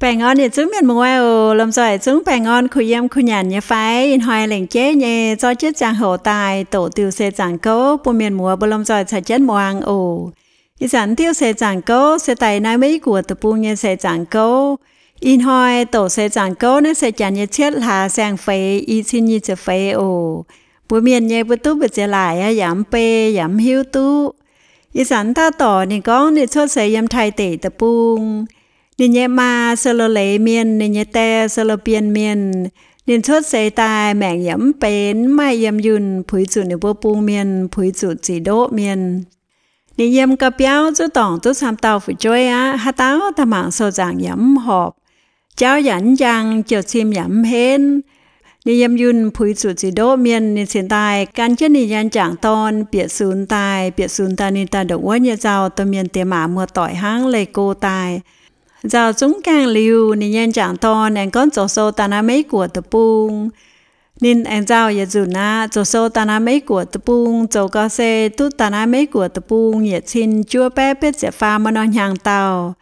Baengh orn yietc zungv mienh muoz oc. Lomh nzoih zungv baengh orn kuh yiem kuh nyanc nyei fai? Ih hnoi lengc jeiv nyei zorqv jienv ziangh hoc daaih doqc diuh seix zaangc gouv bun mienh muoz mbuo lomh nzoih caux jienv muangx oc. Ih zanc diuh seix zaangc gouv se daaih naaiv Meiv Guoqv deic-bung nyei seix zaangc gouv. Ih hnoi doqc seix zaangc gouv naaiv se janx nyei cietv hlaax saeng-feix, i cin nyic ziepc feix oc. Mbuox mienh nyei mbuo duqv mbu'ziex laaic aqv, yaac mv bei yaac mv hiuv duqv. Ih zanc dauh dorc ninh gorngv ninh cuotv seix yiem Taiv deic deic-bung. Ninh nyei maa se Lo Leiz Mienh, ninh nyei die se Lo Bienh Mienh. Ninh cuotv seix daaih maengc yaac mv benx, mv maaih yiem yunh puix zuqc ninh mbuo bung mienh, puix zuqc zic ndoqv mienh. Ninh yiem gau biauv zuov dorngc duqv camv dauh fu'jueiv aqv. Haaix dauh daaih mangc sou nzaangc yaac mv horpc, jauv yaac mv njang, jouh cim yaac mv henv. Ninh yiem yunh puix zuqc zic ndoqv mienh, ninh cingx daaih gan jienv ninh nyaanh jangc dorn bieqc sunx daaih. Bieqc sunx daaih ninh daaih ndongc wuov nyei nzauh, domh mienh diex maac muoz-doic hnangv, leih go daaih. Nzauh zungv gaengh liuz, ninh nyaanh jangc dorn aengx gorngv zoux sou daaih naaiv Meiv Guoqv deic-bung. Ninh aengx nzauh yietc nzunc aqv, zoux sou daaih naaiv Meiv Guoqv deic-bung. Zoux gau se duqv daaih naaiv Meiv Guoqv deic-bung yietc cin juov baeqv betv ziepc faam maiv norm hnyangx-daauh.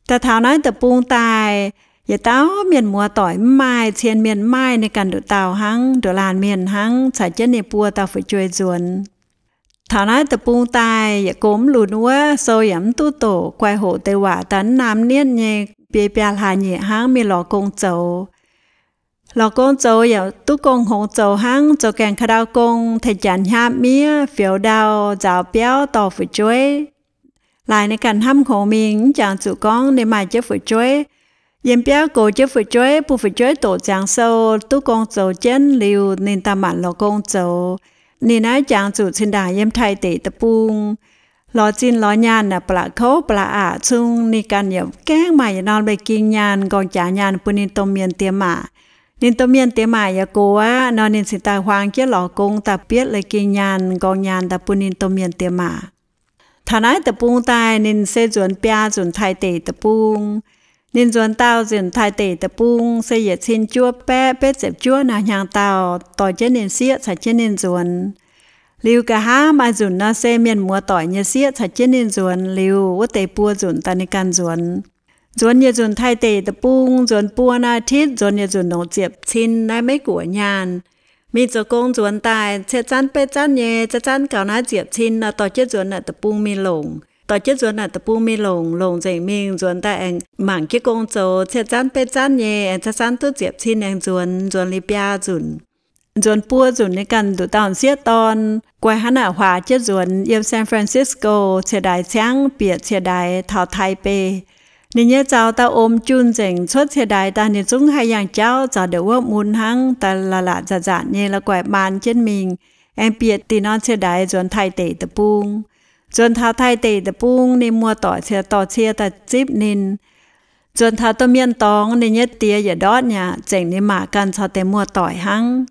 Daaih taux naaiv deic-bung daaih, yietc dauh mienh muoz-doic mv maaih, cien mienh mv maaih, ninh ganh nduqc dauh hnangv, nduqc laanh mienh hnangv, caux jienv ninh buo dauh fu'jueiv nzuonx. Taux naaiv deic-bung daaih yietc go mv lunx wuov, sou yaac mv duqv doqc, guai hoqc deix waac daaih mv naamh nietv nyei, biei biaa hlaax nyeic hnangv, mingh lorz gong zoux. Lorz gong zoux yaac duqv gong hngongx zoux hnangv, zoux gaengh ka'ndau gong, tengx janx hnyapv miev, fioux ndau, nzaaux biauv, dorh fu'jueiv. Laaix ninh ganh hnamv hngongx mingh, mv jangx zuqc gorngv ninh maaih jienv fu'jueiv. Yiem biauv goux jienv fu'jueiv, bun fu'jueiv doqc ziangx sou, duqv gong zoux jienv liuz, ninh daaih maanc lorz gong zoux. Ninh naaiv jangx zuqc cin-ndaangc yiem Taiv deic deic-bung lorz zinh lorz nyaanh naaic, ba'laqc kouv ba'laqc aqc cung, ninh ganh yaac gaengh maaih yietc norm leiz-ging nyaanh, nqorngv jaax nyaanh bun ninh domh mienh diex maac. Ninh domh mienh diex maac yaac gox aqv nor, ninh cingx daaih huaang jienv lorz gong daaih bietv leiz-ging nyaanh, nqorngv nyaanh daaih bun ninh domh mienh diex maac. Taux naaiv deic-bung daaih, ninh se nzuonx biaa nzunc Taiv deic deic-bung. Ninh nzuonx daauh nzunc Taiv deic deic-bung se yietc cin juov baeqv betv ziepc juov norm hnyangx-daauh, dorh jienv ninh sieqv caux jienv ninh nzuonx. Liuz nqa'haav maaih nzunc nor se mienh muoz-doic nyei sieqv caux jienv ninh nzuonx. Liuz wuov deix buo nzunc daaih ninh ganh nzuonx. Nzuonx yietc nzunc Taiv deic deic-bung, nzuonx buo naaiv อาทิตย์, nzuonx yietc nzunc longc ziepc cin naaiv Meiv Guoqv nyaanh. Mingh zoux gong nzuonx daaih cietv zanv betv zanv nyei, zanv zanv gaux naaiv ziepc cin nor, dorh jienv nzuonx naaic deic-bung mingh longc. Dorh jienv nzuonx naaic deic-bung mingh longc, longc nzengc mingh nzuonx daaih aengx mangc jienv gong zoux cietv zanv betv zanv nyei, aengx zanv zanv duqv ziepc cin aengx nzuonx, nzuonx liuz biaa nzunc. Nzuonx buo nzunc ninh ganh nduqc dauh sieqv dorn guai hnangv naaic huaax jienv nzuonx yiem San Francisco ciex ndaix ciangv bieqc ciex ndaix taux Taiv bei. Ninh nyei zaux daaih omx junh nzengc, cuotv ciex ndaix daaih ninh zungv haih yangh jauv, zaux ndongc wuov mun hnangv, daaih la'laqc nzanc-nzanc nyei la'guaih maan jienv mingh, aengx bieqc dih norm ciex ndaix nzuonx Taiv deic deic-bung. Nzuonx taux Taiv deic deic-bung, ninh muoz-doic ciex dorh cie daaih zipv ninh. Nzuonx taux domh mienh dorngx, ninh nyei die yietc ndortv nyei aqv, zengc ninh maa ganh caux deix muoz-doic hnangv.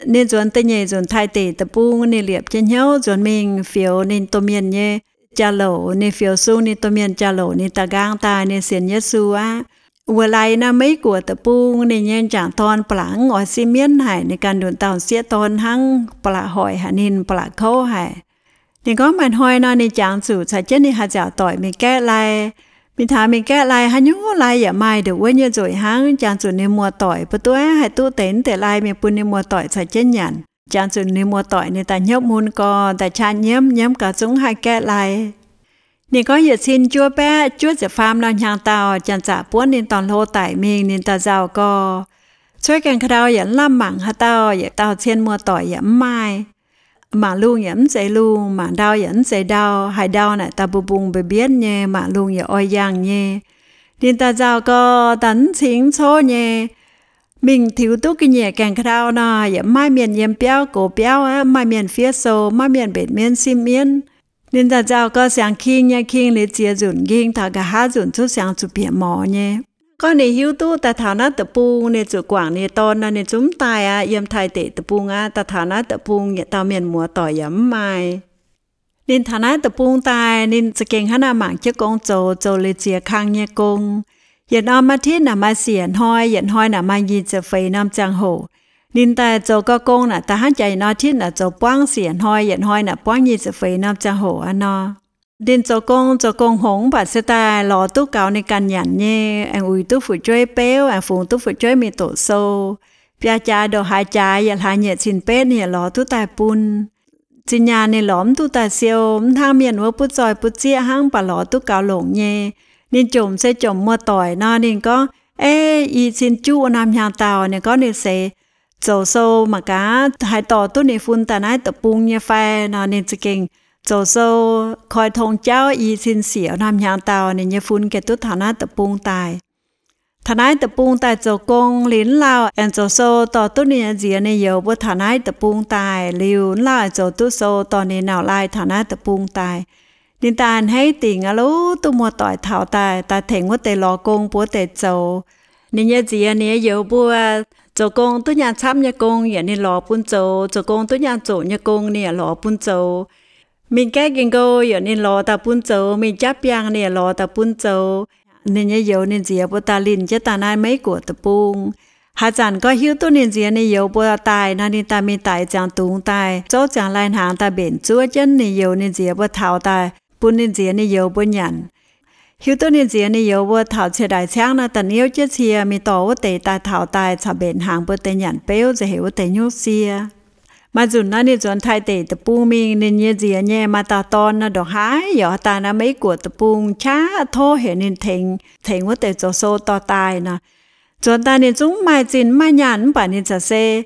Ninh nzuonx da'nyeic nzunc Taiv deic deic-bung, ninh liepc jienv hnyouv nzuonx mingh fioux ninh domh mienh nyei jauv-louc. Ninh fioux sung ninh domh mienh jauv-louc, ninh daaih nqaang daaih ninh sienx Yesu aqv. Wuov laai naaiv Meiv Guoqv deic-bung, ninh nyei m'jangc dorn ba'laqc mv oix sipv mienv haic, ninh ganh nduqc dauh sieqv dorn hnangv, ba'laqc hoic haic ninh, ba'laqc kouv haic. Ninh gorngv maaih hnoi nor ninh jangx zuqc caux jienv ninh haaix nziaauc doic mingh gaeqv lai. Mingh taux mingh gaeqv lai, haaix nyungc lai yaac maaih ndongc wuov nyei nzueic hnangv. Jangx zuqc ninh muoz-doic mbuo duqv haaix duqv deix mv deix lai mingh bun ninh muoz-doic caux jienv nyanc. Jangx zuqc ninh muoz-doic ninh daaih hnyouv mun gau, daaih qaqv nyiemv, nyiemv gau zungv haih gaeqv lai. Ninh gorngv yietc cin juov baeqv juov ziepc faam norm hnyangx-daauh, janx-zaqc buonv ninh dorn hlo daic mingh, ninh daaih nzauh gau. Cuotv gaengh ka'ndau yaac mv lamh mangc haaix dauh, yietc dauh cien muoz-doic yaac mv maaih. Mangc lungh yaac mv zeiz lungh, mangc ndau yaac mv zeiz ndau, haaix ndau naaic daaih mbungh mbungh mbienv mbienv nyei, mangc lungh yaac oix yangh nyei. Ninh daaih nzauh gau, daaih mv cing mv cov nyei. Mingh tiux duqv ga'nyiec gaengh ka'ndau nor, yaac mv maaih mienh yiem biauv goux biauv aqv, mv maaih mienh fiev sou, mv maaih mienh mbenc mienv sipv mienv. Ninh daaih nzauh gau siangx king nyei, king liuz ziex nzunc nqing taux nqa'haav nzunc zungv siangx zuqc bieqc morz nyei. Gorngv ninh hiuv duqv daaih taux naaiv deic-bung, ninh zuqc guangc ninh dorn nor, ninh zungv mv daaih aqv, yiem Taiv deic deic-bung aqv. Daaih taux naaiv deic-bung yietc dauh mienh muoz-doic yaac mv maaih. Ninh taux naaiv deic-bung daaih, ninh za'gengh hnangv naaiv mangc jienv gong zoux, zoux liuz ziex kang nyei gong. Yietc norm อาทิตย์ naaic maaih siec hnoi, yietc hnoi naaic maaih nyic ziepc feix norm ziangh hoc. Ninh daaih zoux gau gong naaic, daaih hnangv jaax yietc norm อาทิตย์ naaic zoux buangv siec hnoi, yietc hnoi naaic buangv nyic ziepc feix norm ziangh hoc aqv nor. Ninh zoux gong, zoux gong hngongx mv baac se daaih lorz duqv gaux ninh ganh nyanc nyei, aengx uix duqv fu'jueiv beuv, aengx fungx duqv fu'jueiv mingh doqc sou. Biaa jaax ndoqc haaix jaax yietc hlaax nyeic cin betv ninh yaac lorz duqv daaih bun. Zinh nyaanh ninh lorz mv duqv daaih siou, mv hnangv mienh wuov butv zoih butv zieqv hnangv, mv baac lorz duqv gaux longc nyei. Ninh jomc se jomc muoz-doic nor, ninh gorngv, Ei, i cin juqv norm hnyangx-daauh, ninh gorngv ninh seix zoux sou mangc gaax haih dorh duqv ninh fun daaih naaiv deic-bung nyei fai nor. Ninh za'gengh zoux sou koi tong jauv i cin siec norm hnyangx-daauh, ninh nyei fun gengh duqv taux naaiv deic-bung daaih. Taux naaiv deic-bung daaih zoux gong liuz, mv lauh aengx zoux sou dorh duqv ninh nyei nziez ninh youz mbuo taux naaiv deic-bung daaih liuz, mv lauh aengx zoux duqv sou dorh ninh nauc lai taux naaiv deic-bung daaih. Ninh daaih a'hneiv dingc aqv, lorz duqv muoz-doic taux daaih, daaih tengx wuov deix lorz gong bun wuov deix zoux. Ninh nyei nziez ninh nyei youz mbuo zoux gong duqv nyaanh camv nyei gong yaac ninh lorz bun zoux, zoux gong duqv nyaanh zoqc nyei gong ninh yaac lorz bun zoux. Mingh gaeqv ging-ngou yaac ninh lorz daaih bun zoux, mingh japv biangh ninh yaac lorz daaih bun zoux. Ninh nyei youz ninh nziez mbuo daaih linh jienv daaih naaiv Meiv-Guoqv deic-bung. Haaix zanc gorngv hiuv duqv ninh nziez ninh youz mbuo daaih nor, ninh daaih mingh daix ziangx dungz daaih, zorqv ziangx lai-hnaangx daaih mbenc zuov jienv ninh youz ninh nziez mbuo taux daaih bun ninh nziez ninh youz mbuo nyanc. Hiuv duqv ninh nziez ninh youz mbuo taux ciex ndaix ciangv nor, da'niouv jienv cie mingh dorh wuov deix daaih taux daaih caux mbenc hnaangx mbuo deix nyanc beuv nzengc heuc wuov deix nyungc sie. Maaih nzunc nor ninh nzuonx Taiv deic-bung mingh, ninh nyei nziez nyei maaih dauh dorn nor ndongc haaix yaac daaih naaiv Meiv-Guoqv deic-bung qaqv tov heuc ninh tengx, tengx wuov deix zoux sou dorh daaih nor. Nzuonx daaih ninh zungv mv maaih zinh mv maaih nyaanh mv baac ninh caux se,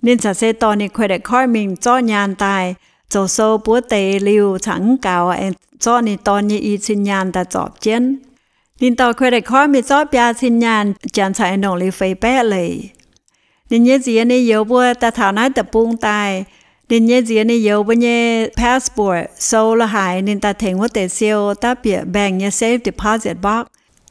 ninh caux se dorh ninh credit card mingh zorqv nyaanh daaih zoux sou bun wuov deix liuz caux mv gaux aengx zorqv ninh dorn nyei i cin nyaanh daaih zorpc jienv. Ninh dorh credit card mingh zorqv biaa cin nyaanh, janx caux aengx longc liuz feix baeqv leiz. Ninh nyei nziez ninh youz mbuo daaih taux naaiv deic-bung daaih, ninh nyei nziez ninh youz mbuo nyei passport sou lo haaix ninh daaih tengx wuov deix siou dapv bieqc bank nyei safe deposit box.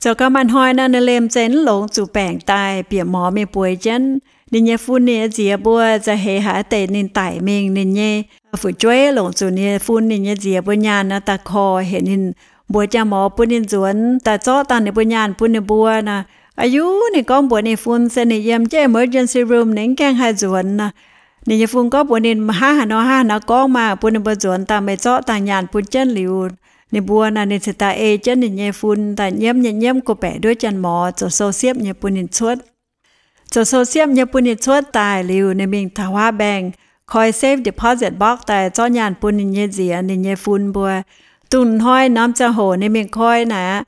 Zoux gau maaih hnoi nor ninh liemh zeih mv longx zuqc baengc daaih bieqc mor mingh bueix jienv. Ninh nyei fun ninh nyei nziez mbuo za'heix haaix deix ninh daic mingh, ninh nyei fu'jueiv longc zuqc ninh nyei fun ninh nyei nziez mbuo nyaanh nor daaih korv heuc ninh mbuox jaa-mor bun ninh nzuonx daaih zorqv dangh ninh mbuo nyaanh bun ninh mbuo nor. Aa yuv, ninh gorngv mbuox ninh fun se ninh yiem jienv emergency room ninh mv gaengh haih nzuonx nor. Ninh nyei fun gorngv mbuox ninh, Hnangv haaix nor hnangv haaix nor gorngv maah, bun ninh mbuo nzuonx daaih, meih zorqv dangh nyaanh bun jienv liuz ninh mbuo nor, ninh cingx daaih ei jienv ninh nyei fun daaih nyiemv nyei nyiemv go baeqc nduov janx-mor zoux sou siepv nyei bun ninh cuotv. Zoux sou siepv nyei bun ninh cuotv daaih liuz, ninh mingh taux huaav bank koi safe deposit box daaih zorqv nyaanh bun ninh nyei nziez ninh nyei fun mbuo. Dongh hnoi norm ziangh hoc ninh mingh koi naaic aqv,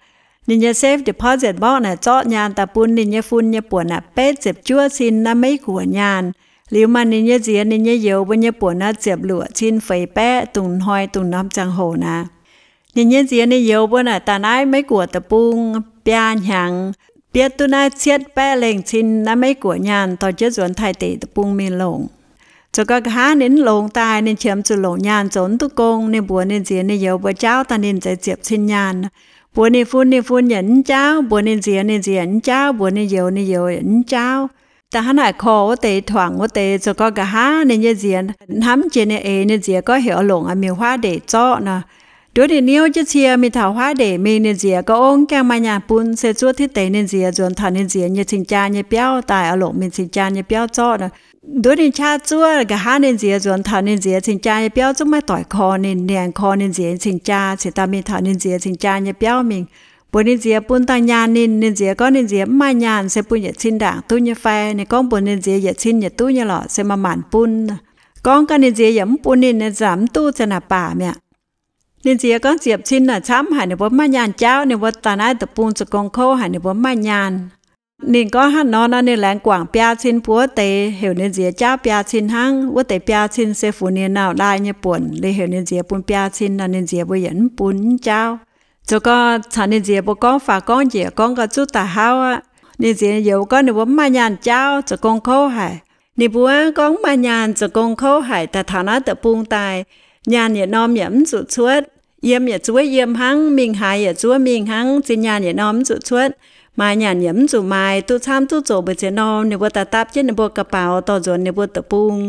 ninh nyei safe deposit box naaic zorqv nyaanh daaih bun ninh nyei fun nyei buonc naaic betv ziepc juov cin naaiv Meiv-Guoqv nyaanh. Liuz maaih ninh nyei nziez ninh nyei youz mbuo nyei buonc naaiv ziepc luoqc cin feix baeqv. Dongh hnoi dongh norm ziangh hoc naaic, ninh nyei nziez ninh youz mbuo naaic daaih naaiv Meiv-Guoqv deic-bung biaa hnyangx, bietv duqv naaiv cietv baeqv lengh cin naaiv Meiv-Guoqv nyaanh dorh jienv nzuonx Taiv deic-bung mingh longc. Zoux gau nqa'haav ninh mv longx daaih, ninh qiemx zuqc longc nyaanh zoux mv duqv gong. Ninh mbuox ninh nziez ninh youz mbuo jaauv daaih ninh zeix ziepc cin nyaanh. Mbuox ninh fun, ninh fun yaac mv jaauv. Mbuox ninh nziez, ninh nziez yaac mv jaauv. Mbuox ninh youz, ninh youz yaac mv jaauv. Da'hnangv naaic korv wuov deix, tuangc wuov deix. Zoux gau nqa'haav ninh nyei nziez hnamv jiex ninh eix, ninh nziez gorngv heuc oix longc a'miu huaav ndeic zorqv nor. Nduov ninh niouv jienv cie mingh taux huaav ndeic mingh, ninh nziez gorngv, Ov, mv gaengh maaih nyaanh bun, se zuov diqv deix. Ninh nziez nzuonx taux ninh nziez nyei cing-jaa nyei biauv daaih, oix longc mingh cing-jaa nyei biauv zorqv nor. Nduov ninh qaqv zuov nqa'haav ninh nziez nzuonx taux ninh nziez cing-jaa nyei biauv zungv maiv doic korv ninh. Ninh aengx korv ninh nziez cing-jaa, cingx daaih mingh taux ninh nziez cing-jaa nyei biauv mingh, mbuox ninh nziez bun dangh nyaanh ninh. Ninh nziez gorngv ninh nziez mv maaih nyaanh, se bun yietc cin ndaangc duqv nyei fai. Ninh gorngv mbuox ninh nziez yietc cin yietc duqv nyei lorqc, se maaih maanc bun. Gorngv gaax ninh nziez yaac mv bun ninh, ninh zanc mv duqv ziepc naaic baac mi'aqv. Ninh nziez gorngv ziepc cin naaic camv haic, ninh mbuo mv maaih nyaanh jaauv. Ninh mbuo daaih naaiv deic-bung zoux gong kouv haic, ninh mbuo mv maaih nyaanh. Ninh gorngv hnangv nor nor, ninh laengz guangc biaa cin bun wuov deix, heuc ninh nziez jaauv biaa cin hnangv. Wuov deix biaa cin se funx ninh nauc ndaaih nyei buonc. Liuz heuc ninh nziez bun biaa cin nor, ninh nziez mbuo yietc mv bun, mv jaauv. Zoux gau caux ninh nziez mbuo gorngv faaux gorngv njiec, gorngv gau zuqc daaih hauv aqv. Ninh nziez youz gorngv ninh mbuo mv maaih nyaanh jaauv, zoux gong kouv haic. Ninh mbuo gorngv mv maaih nyaanh, zoux gong kouv haic, daaih taux naaiv deic-bung daaih, nyaanh yietc norm yaac mv zuqc cuotv, yiem yaac zuov yiem hnangv, mingh haaix yaac zuov mingh hnangv, zinh nyaanh yietc norm mv zuqc cuotv, maaiz nyanc yaac mv zuqc maaiz, duqv camv duqv zoqc mbu'ziex norm. Ninh mbuo daaih dapv jienv ninh mbuo ga'baux dorh nzuonx ninh mbuo deic-bung.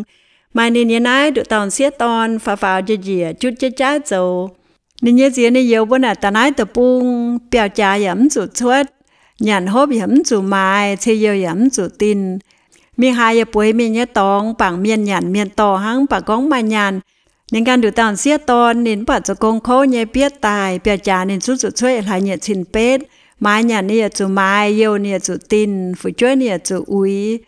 Maaih ninh nyei naaiv nduqc dauh sieqv dorn faaux faaux njiec njiec, jutv jienv jaaiv zoux. Ninh nyei nziez ninh youz mbuo naaic daaih naaiv deic-bung, biauv-jaax yaac mv zuqc cuotv, nyanc hopv yaac mv zuqc maaiz, cei youh yaac mv zuqc dinh. Mingh haaix yaac bueix mingh nyei dorngx, bangc mienh nyanc mienh dorh hnangv, baac gorngv mv maaih nyaanh. Ninh ganh nduqc dauh sieqv dorn, ninh mv baac zoux gong kouv nyei bietv daaih, biauv-jaax ninh zungv zuqc cuotv hlaax nyieqc cin betv. Maaiz nyanc ninh yaac zuqc maaiz, youh ninh yaac zuqc dinh, fu'jueiv ninh yaac zuqc uix.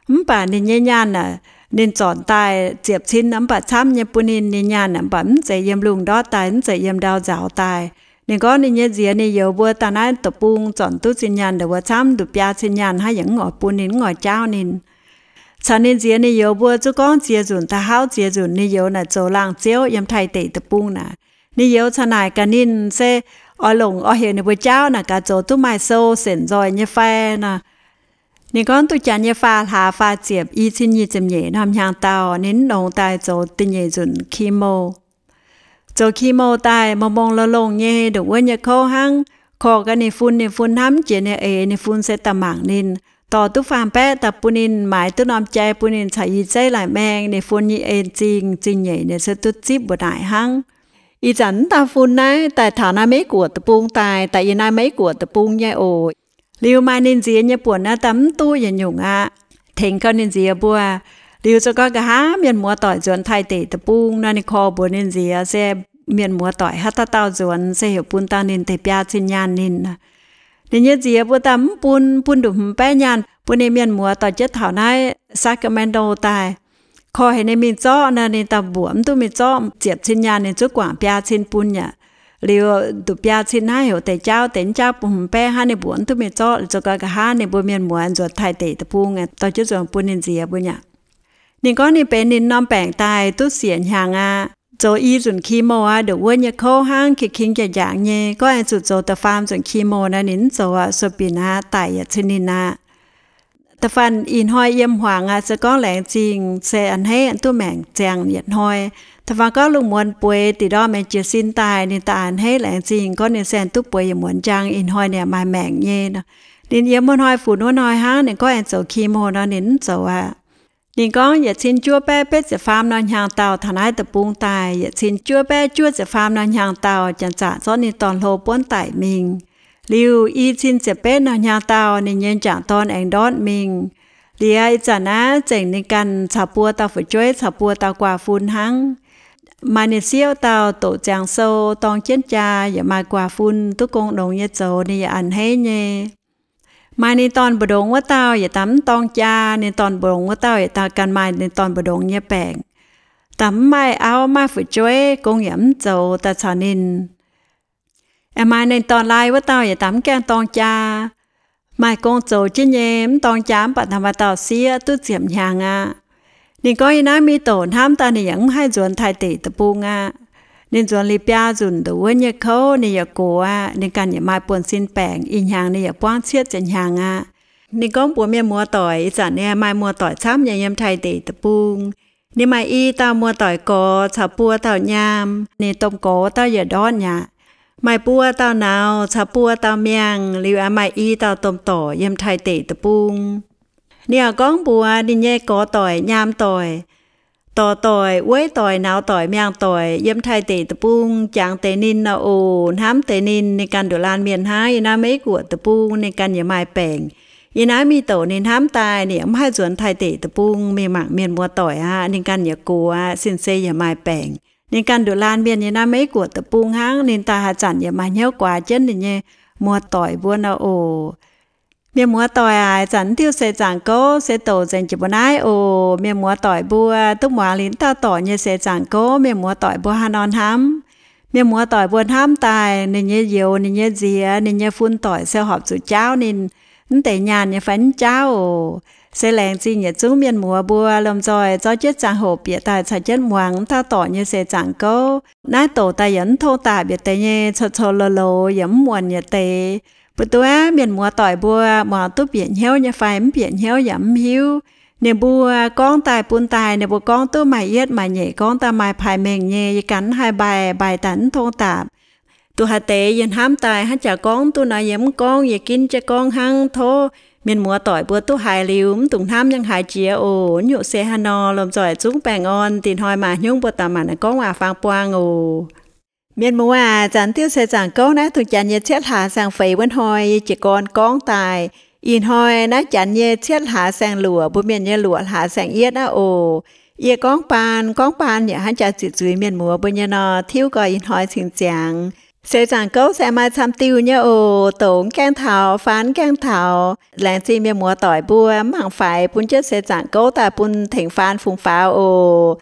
Mv baac ninh nyei nyaanh aah, ninh zornc daaih ziepc cin mv baac camv nyei bun ninh. Ninh nyaanh aah, mv baac mv zeiz yiem lungh ndortv daaih, mv zeiz yiem ndau nzaaux daaih. Ninh gorngv ninh nyei nziex ninh youz mbuo daaih naaiv deic-bung zornc duqv cin nyaanh ndongc wuov camv, nduqc biaa cin nyaanh hnangv, yaac mv oix bun ninh, mv oix jaauv ninh. Caux ninh nziex ninh youz mbuo zungv gorngv ziex nzunc daaih hlauv ziex nzunc, ninh youz naaic zoux laangh ziouv yiem Taiv deic-bung naaic. Ninh youz caux naaic gaax ninh se oix longc oix heuc ninh mbuo jaauv naaic gaax zoux duqv maaih sou senc nzoih nyei fai nor. Ninh gorngv duqv janx nyei faah hlaax faah ziepc, i cin nyic ziepc nyeic norm hnyangx-daauh, ninh mv longx daaih zoux da'nyeic nzunc chemo. Zoux chemo daaih mong mong longx longx nyei, ndongc wuov nyei kouv hnangv. Korv gaax ninh fun, ninh fun hnamv jiex ninh eix, ninh fun se da'mangc ninh, dorh duqv faam-baeqv daaih bun ninh, maaiz duqv norm jai bun ninh caux i zeiv lai-maeng. Ninh fun nyei en zingh, zingh nyeic ninh se duqv zipv mbu'naaic hnangv. Ih zanc mv dauh fun naaiv daaih taux naaiv Meiv-Guoqv deic-bung daaih, daaih yiem naaiv Meiv-Guoqv deic-bung nyei oc. Liuz maaih ninh nziex nyei buonc naaiv daaih mv duqv yietc nyungc aqv, tengx gau ninh nziex mbuo. Liuz zoux gau nqa'haav mienh muoz-doic nzuonx Taiv deic-bung nor, ninh korv mbuox ninh nziex se mienh muoz-doic haaix dauh dauh nzuonx se heuc bun dangh ninh deix biaa cin nyaanh ninh. Ninh nyei nziex mbuo daaih mv bun, bun nduqc hmz baeqv nyaanh bun ninh mienh muoz-doic jienv taux naaiv Sacramento daaih. Korv heuc ninh mingh zorqv nor, ninh daaih mbuoqc mv duqv mingh zorqv. Ziepc cin nyaanh ninh zungv guangc biaa cin bun yaac. Liuz nduqc biaa cin hnangv, heuc deix jaauv, deix mv jaauv bun hmz baeqv hnangv, ninh mbuoqc mv duqv mingh zorqv. Liuz zoux gau nqa'haav ninh mbuo mienh muoz nzuonx Taiv deic-bung aeqv, dorh jienv nzuonx bun ninh nziex mbuo yaac. Ninh gorngv ninh benx ninh norm baengc daaih duqv siec hnyangx aqv. Zoux i nzunc chemo aqv, ndongc wuov nyei kouv hnangv, king-king jangx-jangx nyei. Gorngv aengx zuqc zoux da'faam nzunc chemo naaiv ninh mv zoux aqv, sueih binc aqv, daic yietc cin ninh aqv. Da'faanh ih hnoi yiem hmuangx aqv, se gorngv laengz zingh se a'hneiv duqv maengc ziangh yietc hnoi. Da'faanh gorngv lungh muonz bueix da'nyeic ndorm aengx jiez sin daaih, ninh daaih a'hneiv laengz zingh gorngv ninh se duqv bueix yietc muonz njang, ih hnoi ninh maaih maengc nyei. Ninh yiem wuov hnoi funx wuov hnoi hnangv, ninh gorngv aengx zoux chemo nor ninh mv zoux aqv. Ninh gorngv yietc cin juov baeqv betv ziepc faam norm hnyangx-daauh taux naaiv deic-bung daaih, yietc cin juov baeqv juov ziepc faam norm hnyangx-daauh janx-zaqc zorqv ninh dorn-hlo buonv daic mingh. Liuz i cin ziepc betv norm hnyangx-daauh ninh nyei m'jangc dorn aengx ndortv mingh. Liuz ih zanc naaiv zengc ninh ganh caux buo dauh fu'jueiv caux buo dauh guaax fun hnangv. Maaih ninh siouv dauh doqc ziangx sou dorng jienv jaa, yaac maaih guaax fun duqv gong longx nyei zoux, ninh yaac a'hneiv nyei. Maaih ninh dorn mbu'ndongx wuov dauh yaac daaih mv dorng jaa, ninh dorn mbu'ndongx wuov dauh yaac daaih ganh maaih ninh dorn mbu'ndongx nyei baengc, daaih mv maaih auv maaih fu'jueiv, gong yaac mv zoux daaih caux ninh. Aengx maaih ninh dorn laai wuov dauh yaac daaih mv gaengh dorng jaa, maaih gong zoux jienv nyei, mv dorng jaa mv baac daaih maaih dauh sieqv duqv ziepc hnyangx aqv. Ninh gorngv yiem naaiv mingh doqc hnamv daaih ninh yaac mv haih nzuonx Taiv deic-bung aqv. Ninh nzuonx liuz biaa nzunc ndongc wuov nyei kouv ninh yaac gox aqv. Ninh ganh yaac maaih buonv-sin baengc, ih hnyangx ninh yaac buangv cietv ziepc hnyangx aqv. Ninh gorngv mbuox mienh muoz-doic ih zanc ninh maaih muoz-doic camv nyei yiem Taiv deic-bung. Ninh maaih i dauh muoz-doic gorx caux buo dauh nyaam, ninh domh gorx wuov dauh yaac ndortv mi'aqv. Maaih buo dauh nauz caux buo dauh miangh, liuz aengx maaih i dauh domh dorc yiem Taiv deic-bung. Ninh yaac gorngv mbuox ninh nyei gorx doic, nyaam doic, dorc doic, wueiv doic, nauz doic, miangh doic yiem Taiv deic-bung jangx deix ninh nor oc, hnamv deix ninh. Ninh ganh nduqc laanh mienh hnangv, yiem naaiv Meiv-Guoqv deic-bung ninh ganh yaac maaih baengc. Yiem naaiv mingh doqc ninh hnamv daaih ninh yaac mv haih nzuonx Taiv deic-bung mingh mangc mienh muoz-doic aqv. Ninh ganh yaac gox aqv, sin-seix yaac maaih baengc. Ninh ganh nduqc laanh mienh yiem naaiv Meiv-Guoqv deic-bung hnangv. Ninh daaih haaix zanc yaac maaih hnyouv guaax jienv ninh nyei muoz-doic mbuo nor oc. Mienh muoz-doic aac, ih zanc diuh seix zaangc gouv se doqc nzengc jiex mbuo naaiv oc. Mienh muoz-doic mbuo duqv muangx liuz dauh dorc nyei seix zaangc gouv, mienh muoz-doic mbuo haaix nor hnamv? Mienh muoz-doic mbuo hnamv daaih ninh nyei youz, ninh nyei nziex, ninh nyei fun doic se horpc zuqc jaauv ninh mv deix nyaanh nyei fai mv jaauv oc? Se laengz zingh yietc zungv mienh muoz mbuo lomh nzoih zorqv jienv ziangh hoc bieqc daaih caux jienv muangx dauh dorc nyei seix zaangc gouv. Naaiv doqc daaih yaac mv tong daapc yietc deix nyei, cou-cou loz-loz yaac mv muonc yietc deix. Mbu'ndongx mienh muoz-doic mbuo muangx duqv bieqc hnyouv nyei fai mv bieqc hnyouv yaac mv hiuv. Ninh mbuo gorngv daaih bun daaih, ninh mbuo gorngv duqv maaih yietv maaih nyeic, gorngv daaih maaih paaix mengh nyei, yie ganh mv haih mbaih, mbaih daaih mv tong daapc. Duqv haaix deix yie hnamv daaih hnangv jaax gorngv duqv nor, yie mv gorngv, yie ginv jienv gorngv hnangv. Tov mienh muoz-doic mbuo duqv haiz liuz mv dungx hnamv nyei haiz jiex oc. Nyungc se haaix nor, lomh nzoih zungv baengh orn, dinh hnoi maaih hnyouv mbuo daaih maanc gorngv waac-faang buang oc. Mienh muoz aac, zanc diuh seix zaangc gouv naaiv dongh janx nyei cietv hlaax saeng-feix wuov hnoi yie jiez gorn gorngv daaih. Ih hnoi naaiv janx nyei cietv hlaax saeng-luoqc, mbuo mienh nyei luoqc hlaax saeng-yietv aqv oc. Yie gorngv baan gorngv baan yaac hnangv jaax ziqc zuiz mienh muoz mbuo nyei nor, tiuv gau ih hnoi cingx ziangx. Seix zaangc gouv se maaih camv diuh nyei oc. Douc mv gaengh taux, faan mv gaengh taux. Laengz zingh mienh muoz doic mbuo mv mangc faix bun jienv seix zaangc gouv daaih bun tengx faan fungx faaux oc.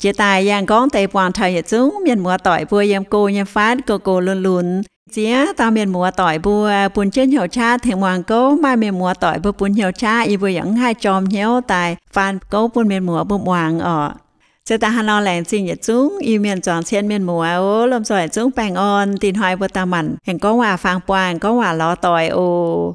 Jiex daaih yangh gorngv deix buangh taux yietc zungv mienh muoz doic mbuo yiem go nyei fatv, go go lunx lunx. Ziex dauh mienh muoz doic mbuo bun jienv hnyouv qaqv tengx muangx gouv. Maaih mienh muoz doic mbuo bun hnyouv qaqv, yie mbuo yaac mv haih jorm hnyouv daaih faan gouv bun mienh muoz mbuo muangx oc. Se daaih haaix nor laengz zingh yietc zungv Iu-Mienh zuangx cien mienh muoz oc. Lomh nzoih yietc zungv baengh orn. Dinh hnoi mbuo dauh manc aengx gorngv waac-faang buangh, gorngv waac lorz doic oc.